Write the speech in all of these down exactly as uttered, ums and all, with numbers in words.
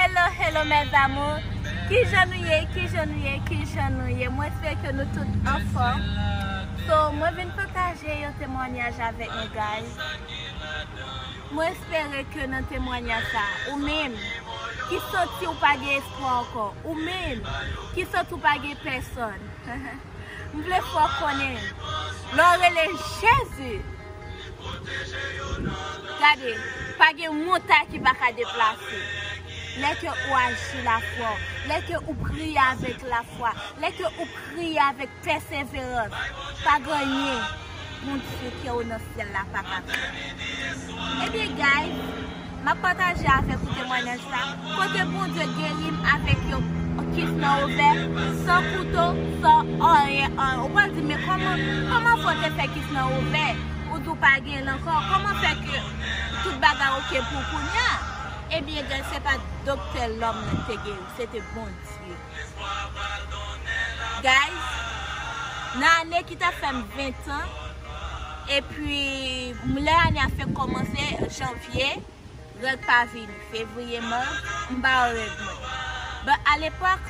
Hello, hello, mes amours. Kijan nou ye? Kijan nou ye? Kijan nou ye? Mwen espere ke nou tout anfòm. So, mwen vin pataje yon temwanyaj avèk nou, guys. Mwen espere ke nan temwanyaj sa, ou menm ki santi ou pa gen espwa ankò, ou menm ki santi ou pa gen pèsòn, m vle fè w konnen, lè w rele Jezi, gade, pa gen montay ki pa ka deplase. Lè ke ou aji lafwa, lè ke ou priye avèk lafwa, lè ke ou priye avèk pèseverans, pa gen anyen Bondye ki nan syèl la pa ka fè. Ebyen, guys, m ap pataje avèk ou temwanyaj sa, kote Bondye geri m avèk yon kis nan ovè, san kouto, san anyen, anyen. Ou pral di, men kòman, kòman fè w te fè kis nan ovè? Ou di w pa gen l ankò. Kòman fè ke tout bagay oke pou kounye a? Ebyen, guys, se pa doktè lòm nan te geri, se te Bondye. Guys, nan ane ki ta fè m ven tan, epi lè ane a fenk kòmanse, janvye, règ pa vini, fevriye, mas, m pa wè règ mwen. But alepòk,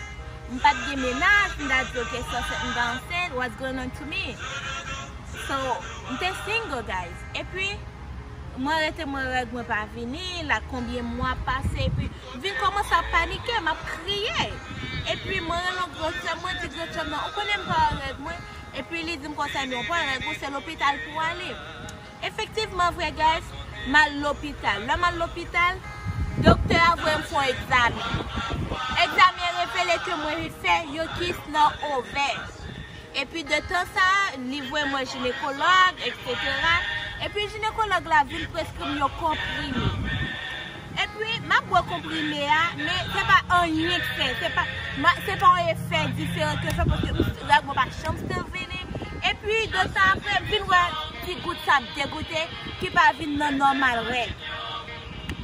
m pa t gen mennaj, m ta di, ok, se ansent, m pa ansent, what's going on to me? So, m te single, guys. Epi, mwen rete, mwen règ mwen pa vini, la konbyen mwa pase, epi m vin kòmanse ap panike, m ap kriye. Epi mwen rele yon grann sè m, mwen di grann sè m nan, ou konnen m pa wè règ mwen? Epi li di m konsa, non, ou pa wè règ ou, se lopital pou w ale. Efektivman vre, guys, m al lopital. Lè m al lopital, doktè a voye m fè yon egzamen. Egzamen revele ke mwen fè yon kis nan ovè. Epi de tan sa, li voye mwen jinekològ, etsetera. Epi jinekològ la vin preskri m yon konprime. Epi, m ap bwè konprime a, men se pa anyen k fè, se pa, ma, se pa yon efè diferan ke fè, paske m, règ mwen pa janm still vini. Epi, de tan apre, m vin wè ti gout sa ap degoute, ki pa vin nan nòmal règ.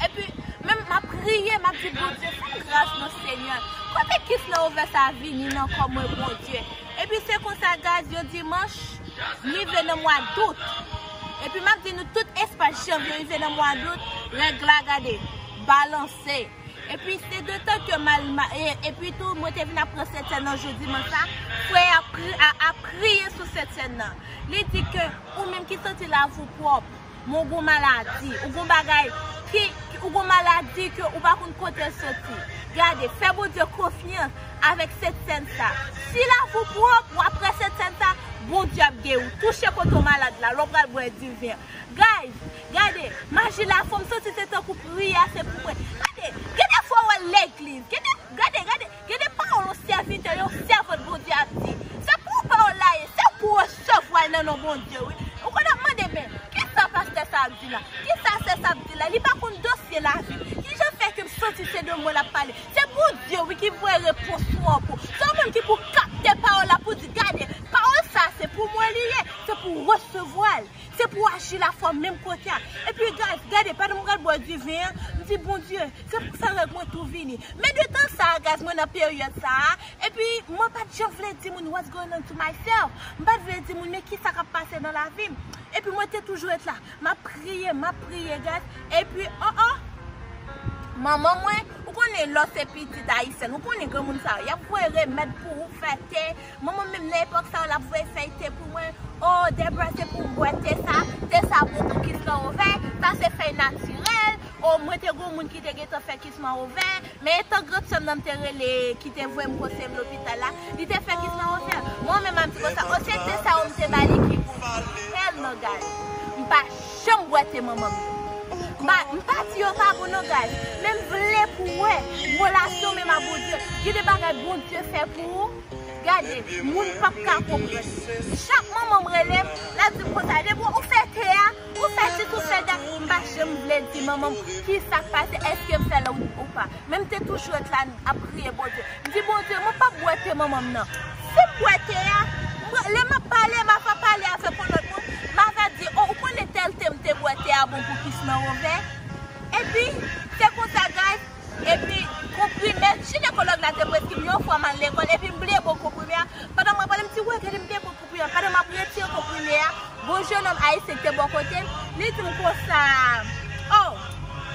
Epi, menm m ap priye, m ap di, Bondye, fè m gras non, Senyè. Kote kis nan ovè sa vini nan kò mwen, Bondye? Epi se konsa, guys, yon dimanch, m rive nan mwa dout. Epi m ap di nou tout espas janvye rive nan mwa dout, règ la, gade, balanse. Epi se de tan ke m al, ma, e, epi tou, mwen te vin ap pran sentsèn nan jou dimanch la, frè a pri, a, a priye sou sentsèn nan. Li di ke ou menm ki santi lavi w pwòp, men w gon maladi, ou gon bagay ki, ki, ou gon maladi ke ou pa konn kote l soti. Gade, fè Bondye konfyans avèk sentsèn sa. Si lavi w pwòp, w ap pran sentsèn sa, Bondye ap geri w. Touche kote w malad la, lè w pral bwè diven an. Guys, gade, maji la fè m santi se tankou priye a se pou mwen. Gade, gen de fwa w al legliz, gen de, gade, gade, gen de pawòl yon sèvitè, yon sèvant Bondye ap di. Se pou ou pawòl la ye, se pou w resevwa l nan non Bondye, wi. Ou konn ap mande, men, kisa pastè sa ap di la? Kisa sè sa ap di la? Li pa konn dosye lavi m. Kijan fè ke m santi se de mwen l ap pale? Se Bondye, wi, ki voye repons ou an pou. Se ou menm ki pou kapte pawòl la pou di, gade, pawòl sa se pou mwen li ye, se pou w resevwa l. Se pou w aji lafwa menm kote a. Epi, guys, gade, pandan m pral bwè diven an, m di, Bondye, se pou sa règ mwen tou vini. Men de tan sa a, guys, mwen nan peryòd sa a, epi mwen pa t janm vle di moun what's going on to myself. M pa t vle di moun, men kisa k ap pase nan lavi m. Epi mwen te toujou ret la. M ap priye, m ap priye, guys. Epi, oh, oh, manman mwen, ou konnen lè w se pitit ayisyèn, ou konnen granmoun sa yo, y ap voye remèd pou ou fè te. Manman m menm nan epòk sa yo, l ap voye fèy te pou mwen. Oh, Debra, se pou w bwè te sa. Te sa bon pou kis nan ovè. Sa se fèy natirèl. Oh, mwen te gon moun ki te gentan fè kis nan ovè. Men etan grann sè m nan m te rele, ki te voye m konseye m lopital la, li te fè kis nan ovè. Mwen menm, m ap di konsa, oh, se te sa yo m te ba li ki bon. Hell no, guys. M pa janm bwè te manman m yo. M pa, m pa di yo pa bon non, guys. Men m vle pou w wè relasyon menm a Bondye. Gen de bagay Bondye fè pou ou. Gade, moun p ap ka konprann. Chak manman m rele m, l ap di m konsa, Debra, ou fè te a, ou fè ti, ou fè dat. M pa janm vle di manman m kisa k pase, èske m fè l ou, ou pa. Men m te toujou ret la ap priye Bondye. M di, Bondye, mwen p ap bwè te manman m nan. Si m bwè te a, mwen, lè m ap pale, m ap pale avèk yon lòt moun, m ava di, oh, ou konnen tèl te m te bwè te a bon pou kis nan ovè. Epi, se konsa, guys, epi, konprime, jinekològ la te preskri m yon fwa m al lekòl, epi m bliye bwè konprime a. Pandan mwen pale, m di, wè, gade, m te bwè konprime a. Pandan m ap retire konprime a, gon jennonm ayisyen ki te bò kote m, li di m konsa, oh,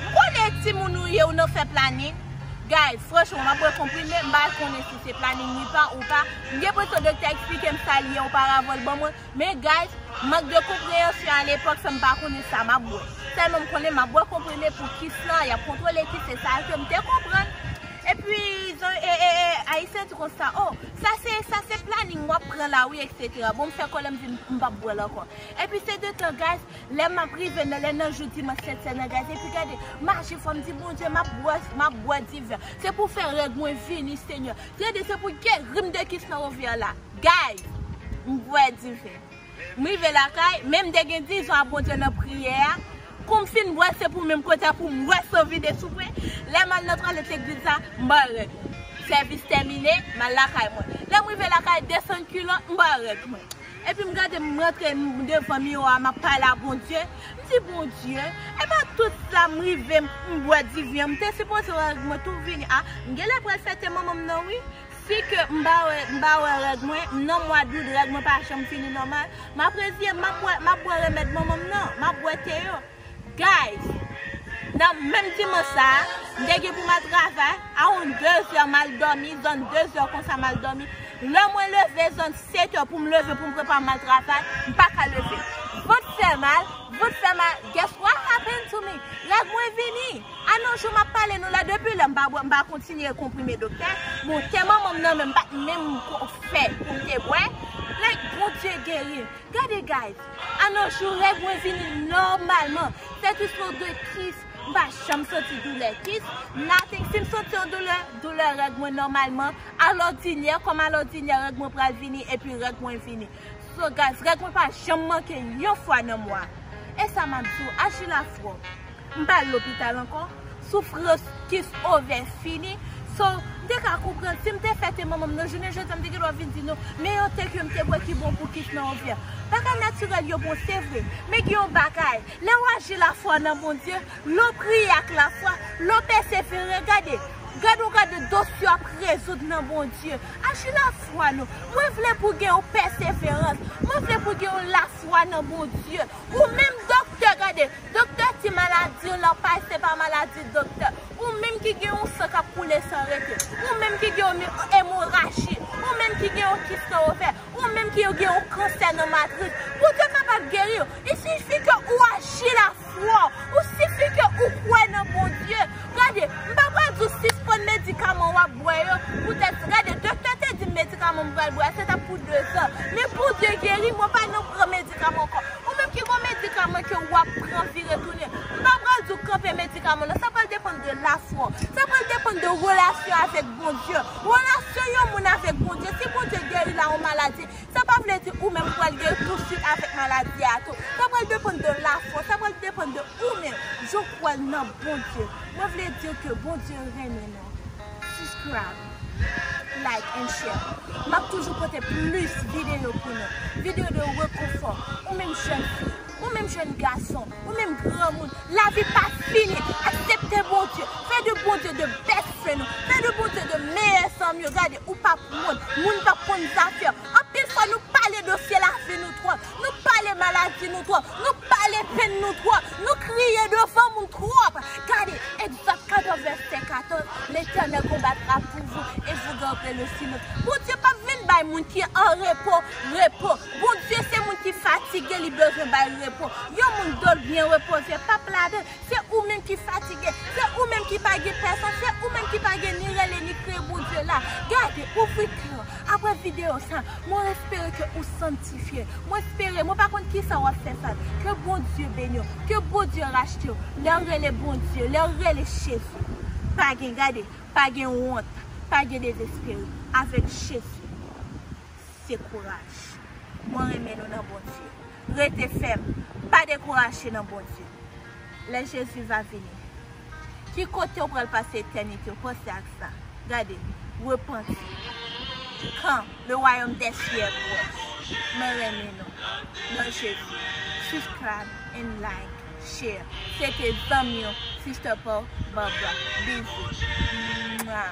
m konnen timoun ou ye, ou nan fè planin. Guys, franchman, m ap bwè konprime, m pa konnen si se planin gripan ou pa. M gen enpresyon doktè a eksplike m sa l ye oparavan l ban mwen. Men, guys, mank de konpreyansyon alepòk, fè m pa konnen sa m ap bwè. Sèlman m konnen m ap bwè konprime pou kis lan, y ap kontwole kis, se sa ke m te konprann. Epi, zan-, e, e, e, Ayisyen di konsa, oh, sa se, sa se planin w ap pran la, wi, et cetera. Bon, m fè kòlè, m di m, m p ap bwè l ankò. Epi, se de tan, guys, lè m ap rive nan, lè nan jou dimanch sèt sè nan, guys, epi gade, mache fò m di, Bondye, m ap bwè, m ap bwè diven. Se pou fè règ mwen vini, Senyè. Gade, se pou geri m de kis nan ovè la. Guys, m bwè diven. M rive lakay, men m te gen dizon a Bondye nan priyè a. Kou m fin bwè, se pou menm kote a pou m wè san vide sou mwen. Lè m al nan twalèt legliz la, m ba règ. Sèvis tèmine, m al lakay mwen. Lè m rive lakay, desann kilòt, m ba règ mwen. Epi m gade, m rantre, m devan miwa, m ap pale a Bondye. M di, Bondye, e pa tout sa m rive, m, m bwè diven, m te sipoze wè règ mwen tou vini. A, m genlè pral fete manman m nan, wi. Si ke m pa wè, m pa wè règ mwen, m nan mwa d out, règ mwen pa janm fini nòmal, m ap reziye m, m ap bwè, m ap bwè remèd manman m nan, m ap bwè te yo. Guys, nan menm dimanch sa a, m te gen pou m al travay, awoun de zè m al dòmi, zòn de zè konsa m al dòmi. Lè mwen leve, zòn sèt è pou m leve, pou m prepare m al travay, m pa ka leve. Vant fè mal, vant fè mal. Guess what happened to me? Règ mwen vini. A nan jou m ap pale nou la, depi lè m pa bwè, m pa kontinye konprime doktè. Bon, te manman m nan menm pa t menm ko-, fè pou m te bwè. Like, Bondye geri m. Gade, guys. A nan jou règ mwen vini nòmalman. Sèt istwa de kis, m pa janm santi doulè kis. Nothing. Si m santi yon doulè, doulè règ mwen nòmalman. Alòdinè, kòm alòdinè, règ mwen pral vini, epi règ mwen vini. So, guys, règ mwen pa janm manke yon fwa nan mwa. E sa m ap di w, aji lafwa w. M pa al lopital ankò. Soufrans kis ovè fini. So, m te ka konprann si m te fè te manman m nan jounen jodi a, m te gen dwa vin di nou, men yon te ke m te bwè ki bon pou kis nan ovè. Bagay natirèl yo bon, se vre. Men gen yon bagay, lè w aji lafwa nan Bondye, lè w priye ak lafwa, lè w pèsevere, gade, gade w gade dosye w ap rezoud nan Bondye. Aji lafwa nou. Mwen vle pou gen yon pèseverans. Mwen vle pou gen yon lafwa nan Bondye. Ou menm doktè, gade, doktè di maladi w lan pa, se pa maladi doktè. Ou menm ki gen yon san k ap koule san rete. Ou menm ki gen yon emoraji. Ou menm ki gen yon kis nan ovè. Ou menm ki gen yon kansè nan matris, Bondye kapab geri w. Il sifi ke ou aji lafwa w. Il sifi ke ou kwè nan Bondye. Gade, m pa pral di w sispann medikaman w ap bwè yo. Poutèt, gade, doktè te di m medikaman m pral bwè a, se t ap pou de zan. Men Bondye geri m, mwen pa nan pran medikaman ankò. Ou menm ki gon medikaman ke w ap pran vire tounen, m pa pral di w kanpe medikaman nan. Sa pral depann de lafwa w. Sa pral depann de relasyon avèk Bondye. Relasyon yon moun avèk Bondye. Si Bondye geri la yon maladi, sa pa vle di ou menm pral geri tousuit avèk maladi a tou. Sa pral depann de lafwa w. Sa pral depann de ou menm. Jan w kwè nan Bondye. Mwen vle di ke Bondye renmen nou. Subscribe, like and share. M ap toujou pote plis videyo pou nou. Videyo de rekonfò. Ou menm jèn fi, ou menm jèn gason, ou menm granmoun. Lavi pa fini. Aksepte Bondye. Fè de Bondye de best friend ou. Fè de Bondye de meyè zanmi ou. Gade, ou p ap wont. Moun p ap konn zafè w. Anpil fwa, nou pale dosye lavi nou twòp. Nou pale maladi nou twòp. Nou pale penn nou twòp. Nou kriye devan moun twòp. Gade, Egzòd katòz, vèsè katòz, L'Éternel combattra pour vous et vous garderez le silence. Bondye p ap vin bay moun ki an repo, repo. Bondye se moun ki fatige, li bezwen bay repo. Yon moun do l byen repoze, p ap ladan. Se ou menm ki fatige, se ou menm ki pa gen pèsonn, se ou menm ki pa gen ni rele ni kriye Bondye la. Gade, ouvri kè w. Apre videyo sa, mwen espere ke ou sanktifye. Mwen espere, mwen pa konn kisa w ap fè sa. Ke Bondye beni w, ke Bondye rachte w. Lè w rele Bondye, lè w rele Jezi, pa gen, gade, pa gen wont, pa gen dezespere. Avèk Jezi, se kouraj. Mwen renmen nou nan Bondye. Rete fèm, pa dekouraje nan Bondye. Lè Jezi va vini, ki kote w pral pase etènite w? Panse ak sa. Gade, repanti. Quand le royaume des cieux est proche. Mwen renmen nou nan Jezi. Subscribe and like, share. Se te zanmi w, Sister Paul Barbara. Bizou. Mwa.